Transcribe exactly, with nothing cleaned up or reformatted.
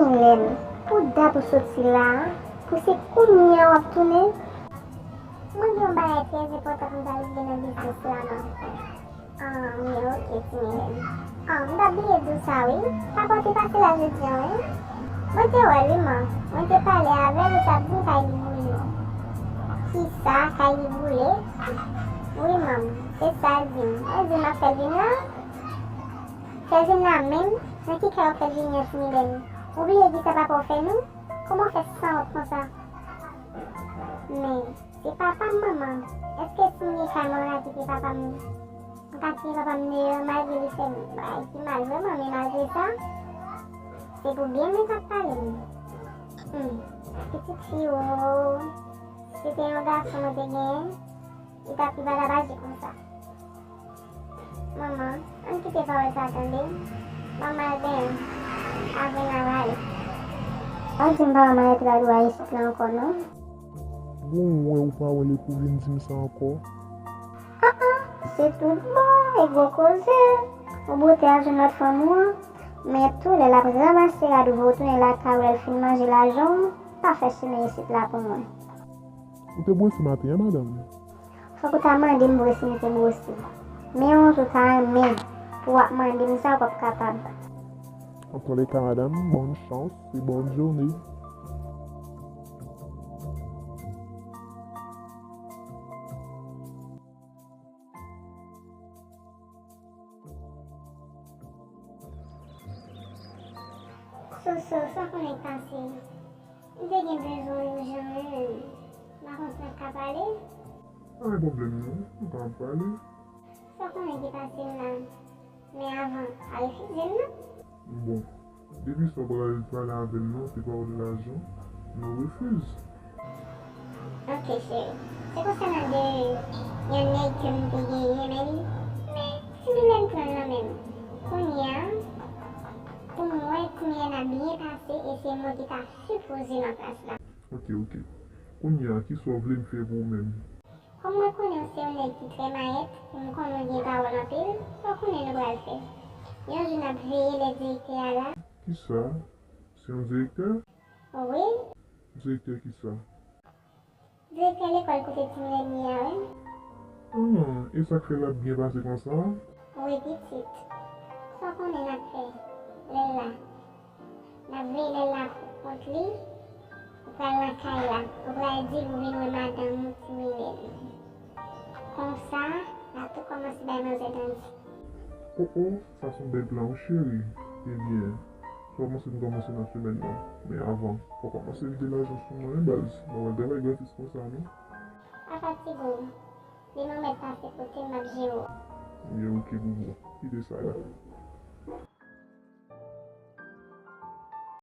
Lèm, pou dat ou soti la a, pou se kounye a w ap tounen? Mwen gen yon bagay trè enpòtan pou m ta regle nan biznis la, man. Ah, men oke, ti Milèn. Ah, m t ap bliye di w sa, wi. Papa w te pase la jodi a, wi. Mwen te wè l, wi, man. Mwen te pale avè l, li t ap di m kay li boule. Kisa, kay li boule? Wi, man. Se sa l di m. Mwen di l m ap fè l vin la. Fè l vin la menm? Nan ki kay w ap fè l vini an, ti Milèn? Ou bliye di sa papa w fè nou? Kòman w fè sanwont konsa? Men, se papa m, manman. Èske si m gen kay mwen ka kite papa m, m ka kite papa m deyò malgre li fè m bagay ki mal vrèman, men malgre sa, se pou byen mwen k ap pale m. Hmm, pitit fi o, si se te yon gason mwen te genyen, li t ap, li pa t ap aji konsa. Manman, ann kite pawòl sa tande. Manman al benyen, avan n al ale. Pa di m papa m al etrade w a isit la ankò non. Bon, ou wè ou pa wè l epi w vin di m sa ankò. Ah ah, se tout bon e gwo koze. Ou bwote al jwenn lòt fanm ou an, men tou lè l ap ranmase rad ou voye w tounen lakay ou lè l fin manje lajan w, pa fè chemen isit la pou mwen. Ou te bwose maten an, madanm? Fòk ou ta mande m bwose m te bwose. Men yon jou ta renmen pou w ap mande m sa ou p ap kapab. Antoulèka, madanm, bòn chans e bòn jounen. Soso, sa konnen k pase. M te gen bezwen w ijan wi menm. M pa konn si n ap ka pale. Pa gen pwoblèm non, nou ka pale. Sa w konnen ki pase m la? Men avan, pa refize m non. Bon, depi sa w pral pale avè m nan, se pawòl lajan, no refuse. Ok cheri, se konsènan de yon nèg ke m te genyen, men li, men ti Milèn pran l nan men m. Kounye a, pou m wè ti Milèn ap byen pase e se mwen ki ta sipoze nan plas la. Ok, ok. Kounye a, kisa w vle m fè pou ou menm? Kòm mwen konnen w se yon nèg ki trè mayèt, e m konnen w gen pawòl anpil, sa w konnen nou pral fè? Yon jou n ap veye lè direktè a la. Kisa? Se yon direktè? Wi. Direktè kisa? Direktè lekòl kote ti Milèn ye a, wi. Ah, e sa k fè l ap byen pase konsa? Wi, pitit. Sa w konnen n ap fè lè l la? N ap veye lè l la pou kont li. Ou pral nan kay la. Ou pral di l ou vin wè madanm ou, ti Milèn. Konsa, n ap tou kòmanse bay manzè tande. Oh, oh, sa se yon bèl plan, wi, cheri. Ebyen, kòmanse, n kòmanse nan semèn nan. Men avan, fò w kòmanse vide lajan sou mwen, wi, baz. Mwen wè travay gratis konsa, non. Pa fatige w. Demen w mèt pase kote m, m ap jere w. Ebyen, ok, boubou. Kite sa la.